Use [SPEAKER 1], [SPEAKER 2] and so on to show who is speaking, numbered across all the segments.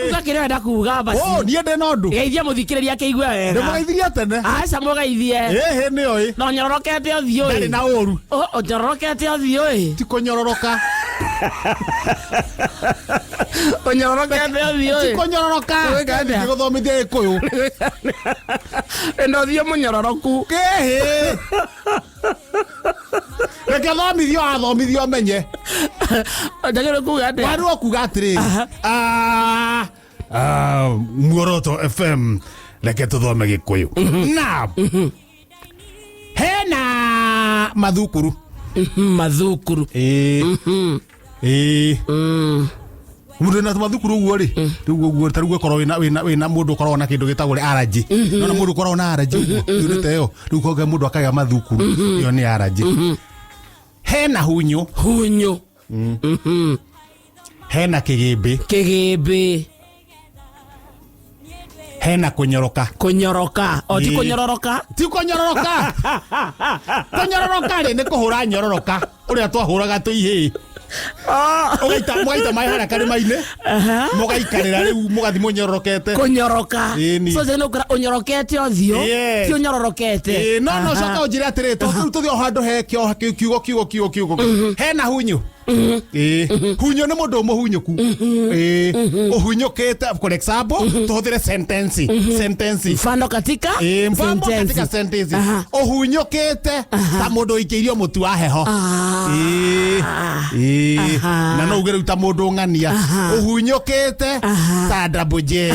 [SPEAKER 1] Uga kĩrĩa ũrenda kuga basi.
[SPEAKER 2] Oh, niĩ ndĩ na ũndũ.
[SPEAKER 1] Geithia mũthikĩrĩria akĩigue wega.
[SPEAKER 2] Ndĩmũgeithirie tene.
[SPEAKER 1] Aca mũgeithie.
[SPEAKER 2] Ĩhĩ nĩyo ĩ.
[SPEAKER 1] Na ũnyororokete ũthiũ ĩ.
[SPEAKER 2] Ndarĩ na ũru.
[SPEAKER 1] Ũnyororokete ũthiũ ĩ.
[SPEAKER 2] Ti kũnyororoka.
[SPEAKER 1] Ũnyororokete ũthiũ
[SPEAKER 2] Ti
[SPEAKER 1] ĩ.
[SPEAKER 2] kũnyororoka.
[SPEAKER 1] Gwĩka atĩa?
[SPEAKER 2] Ngĩgũthomithia Gĩkũyũ.
[SPEAKER 1] Ĩno ũthiũ mũnyororoku.
[SPEAKER 2] Kĩhĩ. Reke thomithio athomithio menye.
[SPEAKER 1] Njagĩrĩirwo kuga atĩa?
[SPEAKER 2] Warĩrwo kuga atĩrĩrĩ. Ah, ah, Muoroto FM reke tũthome Gĩkũyũ. Na hena mathukuru.
[SPEAKER 1] Mathukuru.
[SPEAKER 2] Ĩĩ. Ĩĩ. Mũndũ wĩna mathukuru ũguo rĩ, rĩu ũguo ta rĩu ũkorwo wĩna wĩna wĩna mũndũ ũkoragwo na kĩndũ gĩtagwo allergy. Nona mũndũ ũkoragwo na allergy ũguo, yunĩte ĩyo, rĩu koge mũndũ akagĩa mathukuru, ĩyo nĩ allergy. Hena hunyũ,
[SPEAKER 1] Hunyũ.
[SPEAKER 2] Hena kĩgĩmbĩ,
[SPEAKER 1] Kĩgĩmbĩ.
[SPEAKER 2] Hena kũnyoroka.
[SPEAKER 1] Kũnyoroka. O ti
[SPEAKER 2] Ĩĩ.
[SPEAKER 1] kũnyororoka.
[SPEAKER 2] Ti kũnyororoka. Kũnyororoka rĩ nĩ kũhũra nyororoka ũrĩa twahũraga twĩ ihĩĩ. Ũgaita mũgaita maĩ harĩa karĩma-inĩ, mũgaikarĩra rĩu mũgathiĩ mũnyororokete.
[SPEAKER 1] Kũnyoroka.
[SPEAKER 2] Ĩni.
[SPEAKER 1] So njagĩrĩirwo gũkora ũnyorokete ũthiũ.
[SPEAKER 2] Yes.
[SPEAKER 1] Ti ũnyororokete.
[SPEAKER 2] Ĩĩ, no no coka ũnjĩre atĩrĩ, tondũ rĩu tũthiĩ o handũ he kĩo kiugo kiugo kiugo kiugo hena hunyũ. Ĩĩ, hunyũ nĩ mũndũ mũhunyũku. Ĩĩ, ũhunyũkĩte. For example, tũhũthĩre sentence sentence.
[SPEAKER 1] Mfano katika
[SPEAKER 2] Ĩĩ, mfano
[SPEAKER 1] sentensi.
[SPEAKER 2] katika sentence.
[SPEAKER 1] Aha.
[SPEAKER 2] Ũhunyũkĩte ta mũndũ ũikĩirio mũtu wa heho. Ĩĩ, ĩĩ.
[SPEAKER 1] Aha.
[SPEAKER 2] Na no uge rĩu ta mũndũ ng'ania ũhunyũkĩte ta Double J.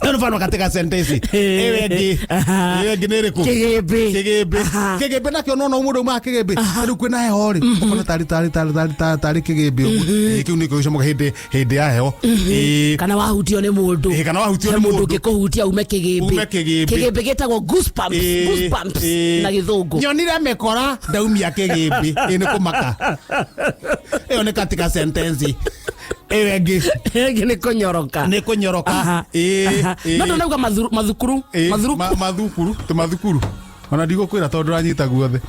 [SPEAKER 2] Nĩ mfano katika sentence. Ĩyo ĩngĩ, ĩyo ĩngĩ nĩ ĩrĩkũ?
[SPEAKER 1] Kĩgĩmbĩ.
[SPEAKER 2] Kĩgĩmbĩ. Kĩgĩmbĩ nakĩo nona mũndũ umaga kĩgĩmbĩ, rĩu kwĩna heho rĩ, ũkona tarĩ tarĩ tarĩ tarĩ tarĩ tarĩ kĩgĩmbĩ ũguo. Ĩĩ, kĩu nĩkĩo gĩcomoka hĩndĩ hĩndĩ ya heho. Ĩĩ.
[SPEAKER 1] Kana wahutio nĩ mũndũ.
[SPEAKER 2] Ĩĩ, kana wahutio
[SPEAKER 1] He
[SPEAKER 2] nĩ
[SPEAKER 1] mũndũ
[SPEAKER 2] mũndũ.
[SPEAKER 1] ũngĩkũhutia ume kĩgĩmbĩ.
[SPEAKER 2] Ume kĩgĩmbĩ.
[SPEAKER 1] Kĩgĩmbĩ gĩtagwo goosebumps.
[SPEAKER 2] Ĩĩ,
[SPEAKER 1] Goosebumps
[SPEAKER 2] ĩĩ.
[SPEAKER 1] na gĩthũngũ.
[SPEAKER 2] Nyonire mĩkora ndaumia kĩgĩmbĩ. Ĩĩ, nĩ kũmaka. Ĩyo nĩ katika sentence. Ĩyo ĩngĩ?
[SPEAKER 1] Ĩngĩ nĩ kũnyoroka.
[SPEAKER 2] Nĩ kũnyoroka. Ĩĩ, ĩĩ.
[SPEAKER 1] No ndonauga mathukuru.
[SPEAKER 2] Ĩĩ,
[SPEAKER 1] mathukuru.
[SPEAKER 2] Mathukuru tũmathukuru ona ndigũkwĩra tondũ ndũranyita guothe.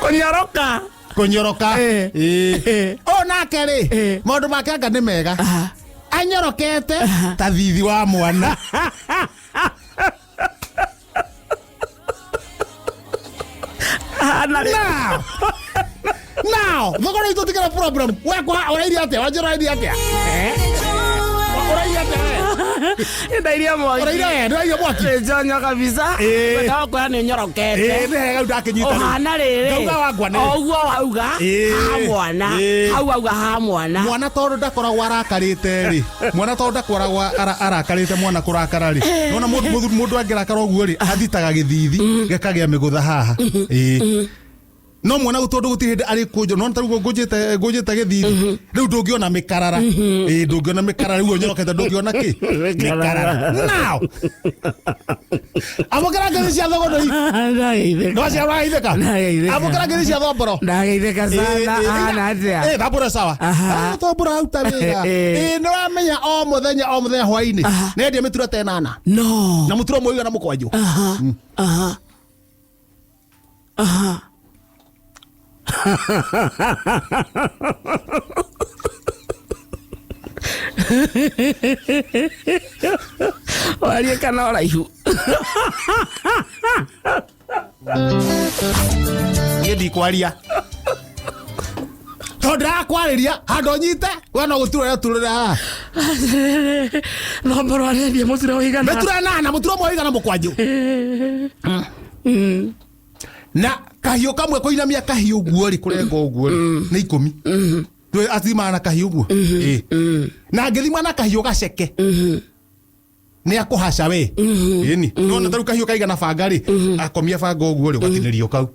[SPEAKER 1] Kũnyoroka.
[SPEAKER 2] Kũnyoroka.
[SPEAKER 1] Ĩĩ.
[SPEAKER 2] Ĩĩ.
[SPEAKER 1] Ĩĩ.
[SPEAKER 2] Ũyũ nake rĩ,
[SPEAKER 1] Ĩĩ.
[SPEAKER 2] maũndũ make anga nĩ mega, anyorokete ta thithi wa mwana.
[SPEAKER 1] Ahana rĩ-
[SPEAKER 2] Now now thogora itũ tigĩra problem we kwa ũrairie atĩa wanjĩra ũrairie atĩa? Eh? Ũrairie atĩa we?
[SPEAKER 1] Ndairia mwaki.
[SPEAKER 2] Ũrairie we, ndũrairie mwaki.
[SPEAKER 1] Nĩ kabisa.
[SPEAKER 2] Ĩĩ.
[SPEAKER 1] Ndakwĩra nĩ ũnyorokete.
[SPEAKER 2] Ĩĩ, nĩ hega rĩu ndakĩnyita rĩu.
[SPEAKER 1] Ũhana rĩrĩ.
[SPEAKER 2] Ngauga wangwa nĩ-
[SPEAKER 1] O ũguo wauga.
[SPEAKER 2] Ĩĩ.
[SPEAKER 1] Ha mwana.
[SPEAKER 2] Ĩĩ.
[SPEAKER 1] Hau wauga ha mwana.
[SPEAKER 2] Mwana tondũ ndakoragwo arakarĩte rĩ, mwana tondũ ndakoragwo arakarĩte, mwana kũrakara rĩ, nona mũndũ mũndũ angĩrakara ũguo rĩ, athitaga gĩthithi gĩkagĩa mĩgũtha haha. Ĩĩ, no mwana ũyũ tondũ gũtirĩ hĩndĩ arĩ kũnjwo, nona ta rĩu ngũnjĩte ngũnjĩte gĩthithi rĩu, ndũngĩona mĩkarara. Ĩĩ, ndũngĩona mĩkarara. Rĩu ũnyorokete ndũngĩona kĩ mĩkarara. Now amũkĩra ngemi cia thogono.
[SPEAKER 1] Ndageithĩka.
[SPEAKER 2] Nĩwacia ũrageithĩka.
[SPEAKER 1] Ndageithĩka.
[SPEAKER 2] Amũkĩra ngemi cia thomboro.
[SPEAKER 1] Ndageithĩka sana. Ahana atĩa?
[SPEAKER 2] Eh, thambura sawa.
[SPEAKER 1] Aha.
[SPEAKER 2] Ah, thambura auta wĩra.
[SPEAKER 1] Eh.
[SPEAKER 2] Ĩ, nĩ wamenya o mũthenya o mũthenya hwainĩ nendia mĩtura ta ĩnana
[SPEAKER 1] No.
[SPEAKER 2] na mũtura ũmwe ũigana mũkwanjũ.
[SPEAKER 1] Aha. Aha. Aha. Warie kana ũraihu.
[SPEAKER 2] Niĩ ndikwaria tondũ ndĩrakwarĩria handũ ũnyite we no gũturũra turũra haha.
[SPEAKER 1] Nomboro arendia mũtura ũigana.
[SPEAKER 2] Mĩtura ĩnana, mũtura ũmwe ũigana mũkwanjũ na kahiũ kamwe. Kũinamia kahiũ ũguo rĩ, kũrenga ũguo rĩ, nĩ 10. Ndũĩ athimaga na kahiũ ũguo. Ĩ. Na angĩthima na kahiũ gaceke nĩ akũhaca we. Ĩni nona ta rĩu kahiũ kaigana banga rĩ, akomia banga ũguo rĩ, ũgatinĩrio kau.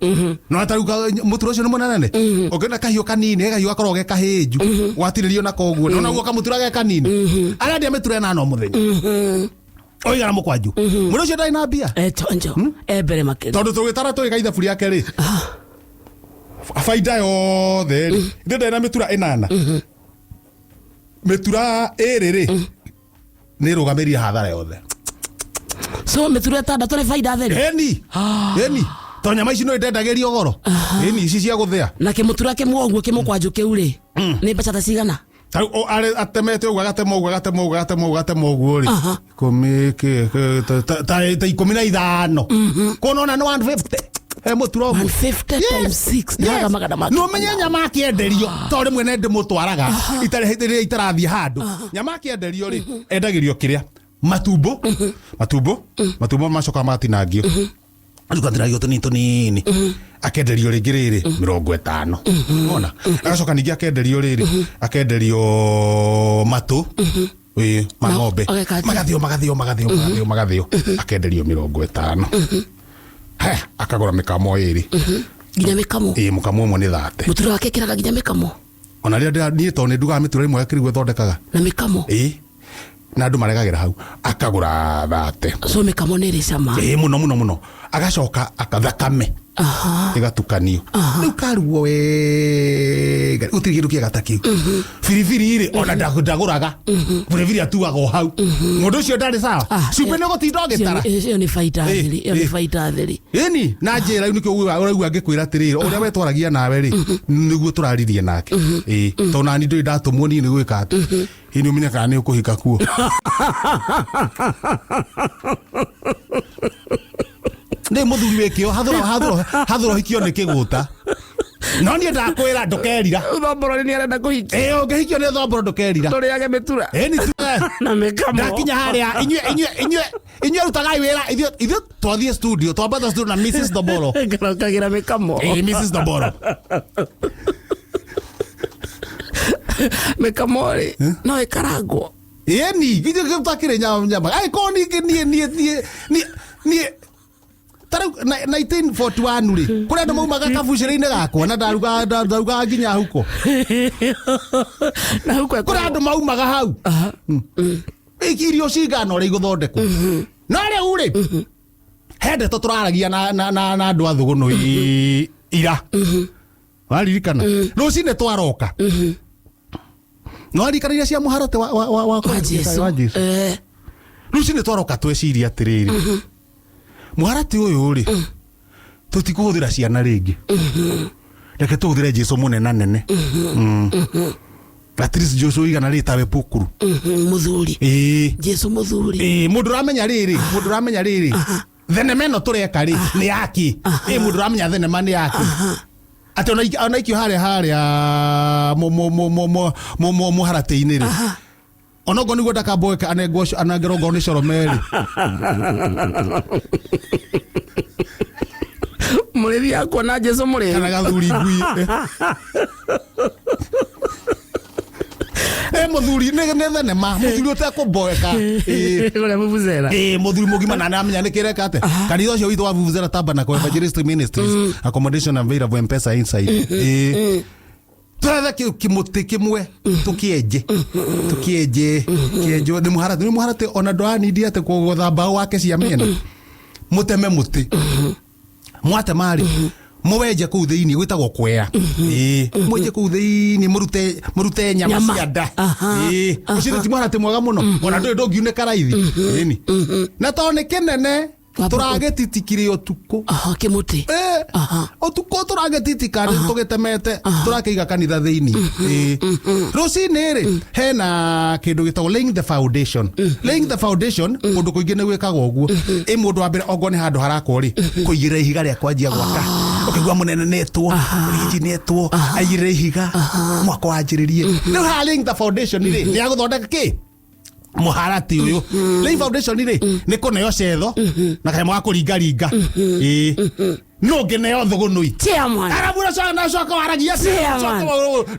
[SPEAKER 2] Nona ta rĩu mũturo ũcio nĩ mũnene. Ũngĩona kahiũ kanini, he kahiũ gakoragwo ge kahĩnju, watinĩrio nako ũguo, nona ũguo kamũtura ge kanini. Arendia mĩtura ĩnana o mũthenya oigana mũkwanjũ. Mũndũ ũcio ndarĩ na mbia.
[SPEAKER 1] Eh, chonjo. Eh, mbere makĩria.
[SPEAKER 2] Tondũ tũgĩtara tũgĩka ithabu rĩake rĩ, baida yothe rĩ, ithe ndarĩ na mĩtura ĩnana, mĩtura ĩrĩ rĩ nĩ ĩrũgamĩrĩire hathara yothe.
[SPEAKER 1] So mĩtura ĩtandatũ nĩ baida theri.
[SPEAKER 2] Eni, eni. To nyama ici no ndendagĩrio goro. Ĩni ici cia gũthĩa.
[SPEAKER 1] Na kĩmũtura kĩmwe ũguo kĩmũkwanjũ kĩu rĩ, nĩ mbeca ta cigana?
[SPEAKER 2] Tarĩu atemete ũguo, agatema ũguo, agatema ũguo, agatema ũguo, agatema ũguo rĩ, ikũmi ta 15, kuona nĩ 150 he mũtura ũguo.
[SPEAKER 1] 150 times 6 nĩ magana ma
[SPEAKER 2] No menye nyama akĩenderio, to rĩmwe nĩ ndĩmũtwaraga itarĩ rĩrĩa itarathiĩ handũ. Nyama akĩenderio rĩ, endagĩrio kĩrĩa matumbo, matumbo, matumbo macokaga magatinangio, agatinangio tũnini tũnini, akenderio rĩngĩ rĩrĩ 50, ona agacoka ningĩ akenderio rĩrĩ, akenderio matũ ĩ ma ng'ombe.
[SPEAKER 1] Ageka atĩa?
[SPEAKER 2] Magathĩo, magathĩo, magathĩo, magathĩo, magathĩo, akenderio 50. He akagũra mĩkamo ĩrĩ.
[SPEAKER 1] Nginya mĩkamo?
[SPEAKER 2] Ĩ, mũkamo ũmwe nĩ 30.
[SPEAKER 1] Mũtura wake ekĩraga nginya mĩkamo?
[SPEAKER 2] Ona rĩrĩa niĩ tondũ nĩ ndugaga mĩtura ĩmwe akĩrigwo ĩthondekaga.
[SPEAKER 1] Na mĩkamo.
[SPEAKER 2] Ĩ, na andũ maregagĩra hau, akagũra 30.
[SPEAKER 1] So mĩkamo nĩ ĩrĩ cama?
[SPEAKER 2] Ĩ, mũno mũno mũno. Agacoka akathakame ĩgatukanio, rĩu karugwo wega, gũtirĩ kĩndũ kĩega ta kĩu. Biribiri rĩ, ona ndagũraga biribiri, atuaga o hau. Mũndũ ũcio ndarĩ sawa. Cumbĩ nĩ gũtinda ũgĩtara.
[SPEAKER 1] Ĩyo nĩ baita theri, ĩyo nĩ baita theri.
[SPEAKER 2] Ĩni na njĩra rĩu nĩkĩo ũraigua ngĩkwĩra atĩrĩrĩ, ũrĩa we twaragia nawe rĩ, nĩguo tũraririe nake. Ĩ, tondũ nani ndũrĩ ndatũmwo niĩ nĩ gwĩka atĩ ĩ nĩ ũmenye kana nĩ ũkũhika kuo. Nĩ mũthuri wĩ kĩo, hathũra hathũra hathũra, ũhikio nĩ kĩgũta, no niĩ ndakwĩra ndũkerira.
[SPEAKER 1] Thomboro nĩ arenda kũhikia.
[SPEAKER 2] Ĩ, ũngĩhikio nĩ thomboro ndũkerira.
[SPEAKER 1] Tũrĩage mĩtura
[SPEAKER 2] Ĩni tuge
[SPEAKER 1] na mĩkamo.
[SPEAKER 2] Ndakinya harĩa, inyuĩ inyuĩ inyuĩ inyuĩ rutagai wĩra, ithuĩ ithuĩ twathiĩ studio, twambata studio na Mrs Thomboro.
[SPEAKER 1] Ngarokagĩra mĩkamo.
[SPEAKER 2] Ĩ, Mrs Thomboro.
[SPEAKER 1] Mĩkamo rĩ, no ĩkarangwo?
[SPEAKER 2] Ĩni ithuĩ twakĩrĩ nyama nyama angĩkorwo ningĩ niĩ niĩ niĩ niĩ niĩ ta rĩu 1941 rĩ, kũrĩ andũ maumaga kabucĩrĩ-inĩ gakwa na ndarugaga ndarugaga nginya huko.
[SPEAKER 1] Na huko?
[SPEAKER 2] Kũrĩ andũ maumaga hau. Irio cigana ũrĩa igũthondekwo, no rĩu rĩ, he ndeto tũraragia na andũ a thũgũnũ ira, waririkana rũcinĩ twaroka, no waririkana iria cia mũharatĩ wa
[SPEAKER 1] wa Jesu.
[SPEAKER 2] Wa Jesu. Rũcinĩ twaroka tweciria atĩrĩrĩ, mũharatĩ ũyũ rĩ, tũtikũhũthĩra ciana rĩngĩ, reke tũhũthĩre Jesu mũnena nene. At least Jesu igana rĩ tawe pukuru.
[SPEAKER 1] Mũthuri.
[SPEAKER 2] Ĩĩ.
[SPEAKER 1] Jesu mũthuri.
[SPEAKER 2] Ĩĩ, mũndũ ũramenya rĩrĩ, mũndũ ũramenya rĩrĩ, thenema ĩno tũreka rĩ nĩ yaki. Ĩ, mũndũ ũramenya thenema nĩ yaki, atĩ ona ikio harĩa harĩa mũharatĩ-inĩ rĩ, onokorwo nĩguo ndakamboeka anengwo anengerwo ngoro nĩ coromeri.
[SPEAKER 1] Mũrĩthi akuona Jesu mũrĩu.
[SPEAKER 2] Kana gathuri ngui ĩ mũthuri nĩ thenema mũthuri ũtekũmboeka. Ĩ.
[SPEAKER 1] Ũrĩa vuvuzela.
[SPEAKER 2] Ĩ, mũthuri mũgima na nĩamenya nĩ kĩreka atĩ kanitha ũcio witũ wa Vuvuzela Tabernacle Evangelistic Ministries, accommodation available, M-Pesa inside. Ĩ, twethe kĩmũtĩ kĩmwe tũkĩenje tũkĩenje kĩenjwo nĩ mũharatĩ, nĩ mũharatĩ, ona ndũranindi atĩ kũgũtha mbaũ wake cia mĩena, mũteme mũtĩ, mwatema rĩ, mũwenje kũu thĩinĩ, gwĩtagwo kwea. Ĩ, mwenje kũu thĩinĩ, mũrute mũrute nyama
[SPEAKER 1] Nyama.
[SPEAKER 2] cia nda.
[SPEAKER 1] Aha.
[SPEAKER 2] Ĩ, ũcio ti mũharatĩ mwega mũno, ona ndũrĩ ndũngiunĩka raithi. Ĩni na tondũ nĩ kĩnene, tũragĩtitikire ũtukũ.
[SPEAKER 1] Aha, kĩmũtĩ.
[SPEAKER 2] Eh, ũtukũ tũragĩtitika tũgĩtemete, tũrakĩiga kanitha thĩinĩ. Ĩ. Rũcinĩ rĩ, hena kĩndũ gĩtagwo laying the foundation. Laying the foundation kũndũ kũingĩ nĩ gwĩkagwo ũguo. Ĩ, mũndũ wa mbere ongorwo nĩ handũ harakwo rĩ, kũigĩrĩra ihiga rĩa kwanjia gwaka, ũkaigua mũnene netwo rinji netwo aigĩrĩra ihiga mwako wanjĩrĩrie. Rĩu haha laying the foundation rĩ, nĩ ya gũthondeka kĩ mũharatĩ ũyũ. Laying foundation rĩ, nĩ kũneo cetho na kanyamũ ga kũringaringa. Ĩ, no ngĩneo thũgũnũi.
[SPEAKER 1] Chairman.
[SPEAKER 2] Arabura coka na coka waragia.
[SPEAKER 1] Chairman.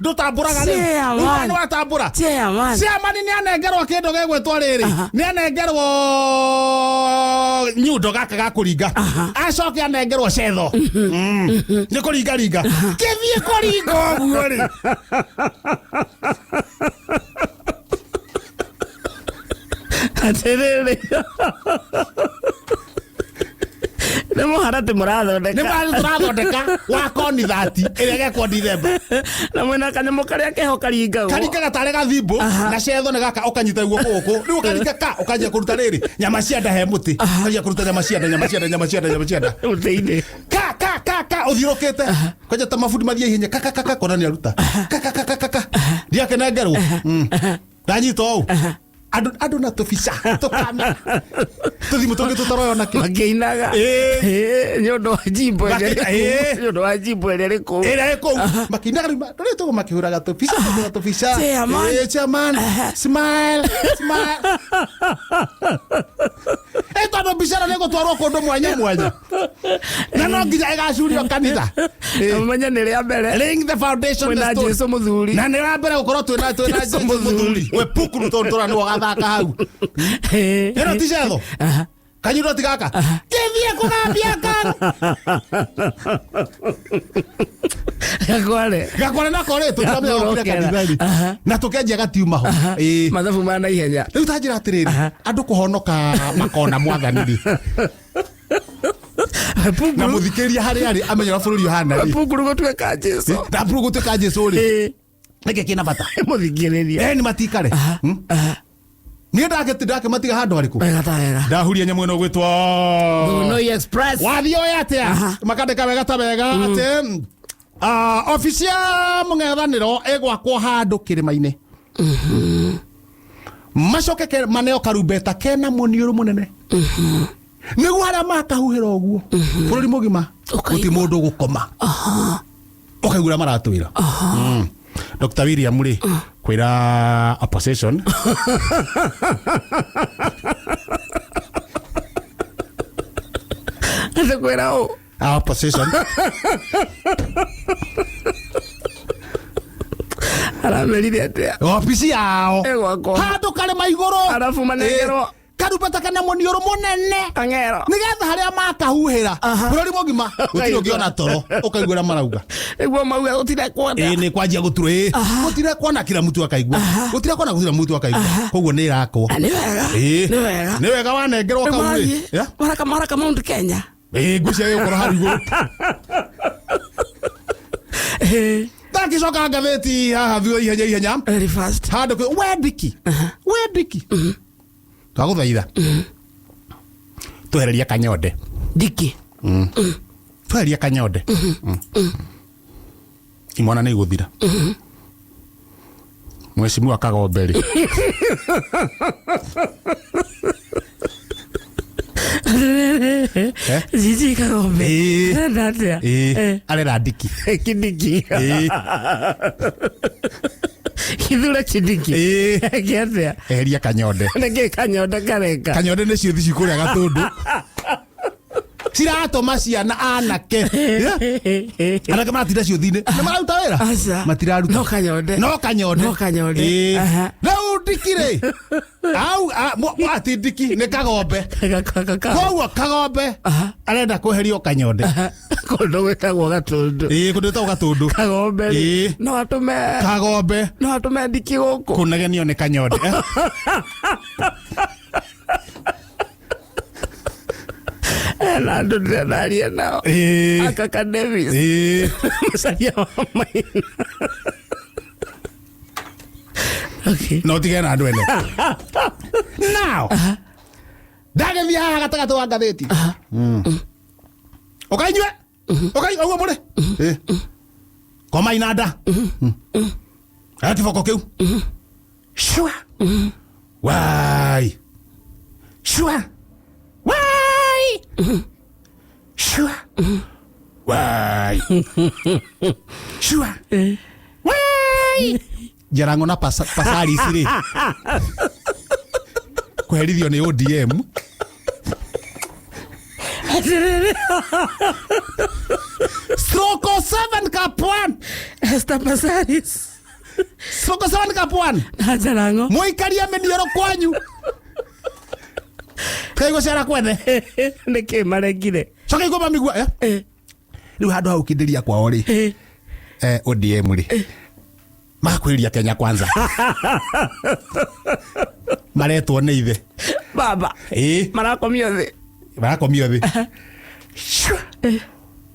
[SPEAKER 2] Ndũtambũraga rĩu.
[SPEAKER 1] Chairman.
[SPEAKER 2] Rĩu nĩ watambũra.
[SPEAKER 1] Chairman.
[SPEAKER 2] Chairman nĩ anengerwo kĩndũ gĩgwĩtwo rĩrĩ, nĩ anengerwo nyundo gaka ga kũringa, acoke anengerwo cetho. Nĩ kũringaringa kĩthiĩ kũringa ũguo rĩ.
[SPEAKER 1] Atĩrĩrĩ, nĩ mũharatĩ
[SPEAKER 2] Nĩ
[SPEAKER 1] mũrathondeka?
[SPEAKER 2] mũharatĩ tũrathondeka wa koni 30 ĩrĩa ĩgekwo Dithemba.
[SPEAKER 1] Na mwĩna kanyamũ karĩa keho karingagwo.
[SPEAKER 2] Karingaga tarĩ gathimbo na cetho nĩ gaka, ũkanyita guoko gũkũ, rĩu ũkaringa ka ũkanjia kũruta rĩrĩ nyama cia nda he mũtĩ, ũkanjia kũruta nyama cia nda, nyama cia nda, nyama cia nda, nyama cia nda
[SPEAKER 1] mũtĩ-inĩ.
[SPEAKER 2] Ka Kaka ũthiũrũkĩte kwanja ta mabundi mathiĩ ihenya kaka kaka kona nĩ aruta kaka kaka kaka ndiakenengerwo. Ndanyita ũũ andũ andũ na tũbica tũkamera tũthimũ tũngĩ tũtaroyo nakĩ.
[SPEAKER 1] Makĩinaga.
[SPEAKER 2] Ĩĩ.
[SPEAKER 1] Ĩĩ, nĩ ũndũ wa njimbo ĩrĩa ĩrĩ
[SPEAKER 2] Ĩĩ.
[SPEAKER 1] kũu. Nĩ ũndũ wa njimbo ĩrĩa ĩrĩ kũu.
[SPEAKER 2] Ĩrĩa ĩ kũu makĩinaga rĩu rĩu tũguo makĩhũraga tũbica tũhũra tũbica.
[SPEAKER 1] Chairman.
[SPEAKER 2] Ĩĩ, chairman, smile, smile. Ĩ tondũ mbica ĩno nĩ ĩgũtwarwo kũndũ mwanya mwanya na no nginya ĩgacurio kanitha. Ĩĩ.
[SPEAKER 1] Ũmenye nĩ rĩa mbere
[SPEAKER 2] Laying the foundation
[SPEAKER 1] kwĩna
[SPEAKER 2] the stone.
[SPEAKER 1] Jesu mũthuri.
[SPEAKER 2] Na nä wa mbere gå korwo twä na
[SPEAKER 1] Jesu mũthuri.
[SPEAKER 2] we pukuru tondå tå ra nä wogathaka hau.
[SPEAKER 1] Ĩĩ.
[SPEAKER 2] Ä no ti cetho kanyundo ti gaka kä thiä kå gambia kan
[SPEAKER 1] Gakware.
[SPEAKER 2] Gakware nako rä tå tiramenya gokire
[SPEAKER 1] Gakũrokera.
[SPEAKER 2] kanitha-rĩ na tå kenjia gatiuma ho. Ĩĩ.
[SPEAKER 1] Mathabu ma naihenya.
[SPEAKER 2] Rä u ta njä ra atä rä rä andå kå honoka makona mwathani rä na må thikä ria harä arä amenye å rä a bå rå ri å hana rä
[SPEAKER 1] Pukuru gũtuĩka Jesu.
[SPEAKER 2] na bå rå gå tuä ka jesu rä
[SPEAKER 1] Ĩĩ.
[SPEAKER 2] nä kä kä na bata?
[SPEAKER 1] Mũthikĩrĩria.
[SPEAKER 2] Eni matikare niä ndake matiga handå harä kå
[SPEAKER 1] Wega ta wega.
[SPEAKER 2] ndahuria nyamå ä no gwä two
[SPEAKER 1] Thũnũi Express.
[SPEAKER 2] wathiĩ oya atä a makandĩka wega ta wega atä obici ya mũng'ethanĩro ĩgwakwo handũ kĩrĩma-inĩ macoke maneo karumbeta kena mũniũrũ mũnene nĩguo arĩa makahuhĩra ũguo bũrũri mũgima
[SPEAKER 1] Ũkaigua.
[SPEAKER 2] gũtirĩ mũndũ ũgũkoma ũkaigua ũrĩa maratwĩra. Dr. William rĩ kwĩra opposition
[SPEAKER 1] Atĩ kwĩra ũ?
[SPEAKER 2] Opposition.
[SPEAKER 1] Aramerire atĩa?
[SPEAKER 2] Obici yao
[SPEAKER 1] Ĩgwakwo.
[SPEAKER 2] handũ karĩma igũrũ.
[SPEAKER 1] Arabu manengerwo.
[SPEAKER 2] Ĩ, karumbeta kena mũniũrũ mũnene
[SPEAKER 1] Kang'ero.
[SPEAKER 2] nigetha haria makahuhira bururi mugima gutiri ungiona toro ukaigua uria marauga.
[SPEAKER 1] Nĩguo mauga gũtirĩ kuona.
[SPEAKER 2] Ĩ nĩ kwanjia guturwo ĩ gutire kuona kila mtu akaigua gutire kuona gutire mtu akaigua koguo nĩ irakwo.
[SPEAKER 1] Na nĩ wega.
[SPEAKER 2] Ĩ.
[SPEAKER 1] Nĩ wega.
[SPEAKER 2] Nĩ wega wanengerwo kau rĩ. Ya?
[SPEAKER 1] Maraka maraka Mount Kenya.
[SPEAKER 2] Ĩ ngwĩciria gũkorwo hau igũrũ.
[SPEAKER 1] Ĩĩ.
[SPEAKER 2] Ndagicoka ngathĩti haha thutha ihenya ihenya.
[SPEAKER 1] Very fast.
[SPEAKER 2] Handũ we ndiki we ndiki twagũthaitha twehereria kanyonde.
[SPEAKER 1] Ndiki.
[SPEAKER 2] Tweheria kanyonde. Imwana nä igå mwecimiwa kagombe rä. Eh?
[SPEAKER 1] Jiji Kagombe.
[SPEAKER 2] Ĩĩ.
[SPEAKER 1] Arenda atĩa? Eh.
[SPEAKER 2] Arera ndiki.
[SPEAKER 1] Kindiki.
[SPEAKER 2] Ĩĩ.
[SPEAKER 1] Kithure Kindiki.
[SPEAKER 2] Ĩĩ.
[SPEAKER 1] Kĩ atĩa?
[SPEAKER 2] Eheria kanyonde.
[SPEAKER 1] Nĩkĩ kanyonde kareka?
[SPEAKER 2] Kanyonde nä ciå thi cikå rä a gatå ndå ciratåma ciana anake. Eh? Anake maratinda ciå-thi-inä nä mararuta wä ra.
[SPEAKER 1] Aca.
[SPEAKER 2] Matiraruta.
[SPEAKER 1] No kanyonde.
[SPEAKER 2] No kanyonde.
[SPEAKER 1] No kanyonde.
[SPEAKER 2] Ĩĩ.
[SPEAKER 1] Aha.
[SPEAKER 2] Rĩu ndiki rĩ au ati ndiki nĩ kagombe. Koguo kagombe arenda kweherio kanyonde.
[SPEAKER 1] Kũndũ gwĩtagwo Gatũndũ.
[SPEAKER 2] Ĩĩ kũndũ gwĩtagwo gatũndũ.
[SPEAKER 1] Kagombe rĩ,
[SPEAKER 2] Ĩĩ.
[SPEAKER 1] no atũme
[SPEAKER 2] Kagombe
[SPEAKER 1] no atũme ndiki gũkũ.
[SPEAKER 2] kũnegenio nĩ kanyonde. Eh?
[SPEAKER 1] Ena andũ ndĩrenaria nao.
[SPEAKER 2] Ĩĩ.
[SPEAKER 1] Akaka Davis.
[SPEAKER 2] Ĩĩ.
[SPEAKER 1] Mũcaria wa Maina. Okay.
[SPEAKER 2] No tigane na andũ ene now ndagĩthiĩ haha gatagatĩ wa ngathĩti ũkainyue ũkai ũguo mũrĩ. Ĩĩ. Koma inanda aya kĩboko kĩu shua wai shua wai shua wai shua wai njarango na pasari ici rĩ kweherithio nĩ ODM.
[SPEAKER 1] Atĩrĩrĩ.
[SPEAKER 2] Stroke 7 cap 1.
[SPEAKER 1] Esther Passaris.
[SPEAKER 2] Stroke 7 cap 1.
[SPEAKER 1] Na Njarango.
[SPEAKER 2] Mũikarie mĩniũrũ kwanyu kaigua ciara kwene.
[SPEAKER 1] Nĩkĩ marekire?
[SPEAKER 2] Coka igua mamigua eh?
[SPEAKER 1] Eh,
[SPEAKER 2] Rĩu handũ hau kĩndĩria kwao rĩ
[SPEAKER 1] eh.
[SPEAKER 2] ODM rĩ magakwĩria Kenya kwanza maretwo nĩ ithe.
[SPEAKER 1] Baba.
[SPEAKER 2] Ĩĩ.
[SPEAKER 1] Marakomio thĩ.
[SPEAKER 2] Marakomio thĩ. Shua.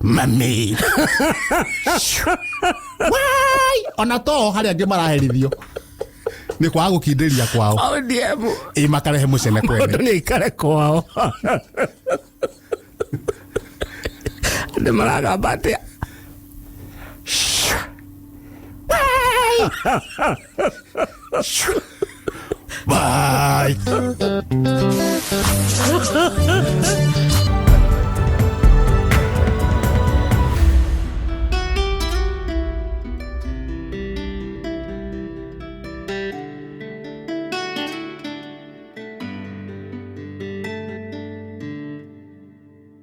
[SPEAKER 2] Mami. Shua. Wai! Ona to harĩa angĩ maraherithio nĩ kwaga gũkindĩria kwao.
[SPEAKER 1] ODM.
[SPEAKER 2] Ĩ makarehe mũcene
[SPEAKER 1] Mũndũ
[SPEAKER 2] kwene.
[SPEAKER 1] nĩ aikare kwao. Nĩ maragamba atĩa?
[SPEAKER 2] Bye.